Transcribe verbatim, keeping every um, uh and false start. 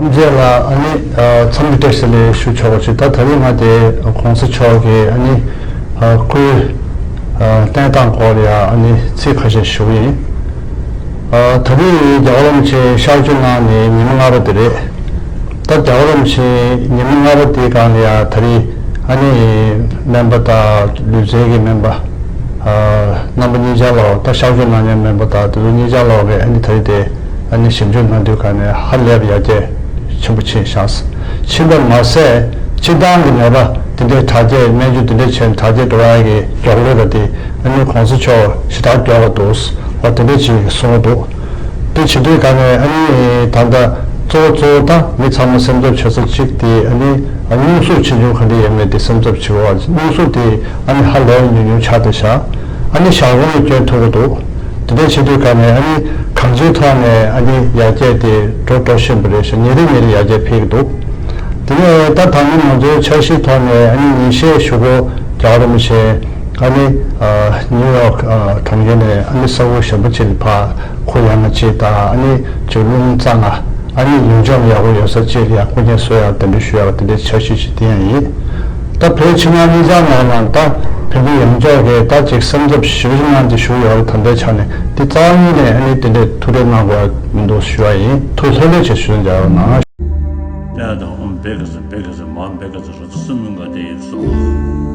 རྗེས་ལ་ཨ་ནི་ཨ་འཚམས་འདྲི་བཀྲ་ཤིས་བདེ་ལེགས་ཞུ་ཆོག་པ་ཅིག་ད་ད་རིང་ང་དེ་གོང་ས་མཆོག་གི་ཨ་ནི་ཨ་སྐུའི་ཨ་གནས་སྟངས་སྐོར་ལ་ཡ་ཨ་ནི་ཚིག་ཁ་ཤས་ཞུ་གི་ཡིན། ཨ་ད་རིང་རྒྱལ་བ་རིན་པོ་ཆེ་གཤགས་བཅོས་གནང་ནས་ཉི་མ་ལྔ་པ་དེ་རེད། ད་རྒྱལ་བ་རིན་པོ་ཆེ་ཉི་མ་ལྔ་པ་དེའི་སྒང་ལ་ཡ་ད་རིང་ཨ་ནི་སྨན་པ་དང་ལུས་རྩལ་གྱི་སྨན་པ་ཨ་རྣམ་པ་གཉིས་ཆར་ལོག་ད་གཤགས་བཅོས་གནང་མཁན་སྨན་པ་དང་དེ་ཚོ་གཉིས་ཆར་ལོག་གིས་ཨ་ནི་ད་རིང་དེ་ཨ་ནི་ཞིབ་འཇུག་གནང་དུས་སྒང་ནས་ཧ་ལས་པ་ཡར་རྒྱས་ཆེན་པོ་ཕྱིན་བཞག་ཕྱིན་པར་མ་ཟད་སྤྱིར་བཏང་གི་ནད་པ་དེ་འདྲའི་དྲག་སྐྱེད་སྨན་བཅོས་དེ་འདྲ་བྱས་ནས་དྲག་སྐྱེད་འགྲོ་ཡ་གི་མགྱོགས་ལོས་ར་དེ་ཨ་ནི་གོང་ས་མཆོག་ཞེ་དྲག་མགྱོགས་པ་འདུག་ཨ་དེ་འདྲ་ཅིག་གསུངས་འདུག་དེ་བྱེད་དུས་སྒང་ནས་ཨ་ནི་ད་ལྟ་གཙོ་བོ་གཙོ་བོ་ད་མི་ཚང་མ་སེམས་འཚབ་བྱེད་ས་གཅིག་དེ་ཨ་ནི་སྙུང་གཟུགས་ཆེ་ཆུང་ག་འདྲ་ཡོད་མེད་དེ་སེམས་འཚབ་བྱེད་པ་སྙུང་གཟུགས་དེ་ཨ་ནི་ཧ་ལས་ཉུང་ཉུང་ཆགས་བསྡད་བཞག་ཨ་ནི་ཞག་རོང་ལ་སྐྱོན་ཐུབ་ཀྱི་འདུག་དེ་འདྲ་བྱེད་དུས་སྒང་ནས་ཨ་ནི་གང་ཅིའི་ཐོག་ནས་ཨ་ནི་ཡར་རྒྱས་དེ་འགྲོ་འགྲོ་བཞིན་པ་རེད་ཤག་ཉིན་རེ་ཉིན་རེ་ཡར་རྒྱས་འཕེལ་གྱི་འདུག་དེ་ནས་ད་ད་ནི་ང་ཚོའི་འཆར་གཞིའི་ཐོག་ནས་ཨ་ནི་ཉིན་ཤས་གཞུག་གུ་རྒྱལ་བ་རིན་པོ་ཆེ་ཨ་ནི་ཨ་ནིའུ་ཡོག་ཨ་གྲོང་ཁྱེར་ནས་ཨ་ནི་ས་ཁུལ་གཞན་པ་ཅིག་ལ་ཕར་ཁོ་ཡང་ན་ཅིག་དང་ཨ་ནི་ཅིག་རླུང་རྩ་ང་ཨ་ནི་ཡུལ་ལྗོངས་ཡག་པོ་ཡོད་ས་ཅིག་ལ་ཡང་སྐུ་མཁྱེན་གསོལ་ཡག་གདན་འདྲེན་ཞུ་ཡག་དེ་འདྲའི་འཆར་གཞི་ཅིག་དེ་ཡང་ཡིན། ད་བོད་ཕྱི་ནང་གཉིས་ཆར་ནང་ལ་ད་བོད་མི་ཡོངས་རྫོགས་ཀྱིས་ད་ཅིག་སེམས་འཚབ་ཞེ་པོ་ཅིག་གནང་སྟེ་བཞུགས་ཡོད་རེད། ད་ལྟའི་ཆ་ནས་འདི་རྩ་བ་ཉིད་ནས་ཨ་ནི་དེ་འདྲའི་ཐུགས་ཁྲལ་གནང་དགོས་ཡ་མི་འདུག་ཞུ་བ་ཡིན། ཐུགས་ལྷོད་ལྷོད་བྱས་ཞུ་འཇགས་རོགས་གནང་། ཏེ་དང་ཧོམ་བེ་ག་ཟེ་བེ་ག་ཟེ་མ་བེ་ག་ཟེ་ར་ཙི་སི་མུན་ག་ཏེ་ཡིན་སོང་།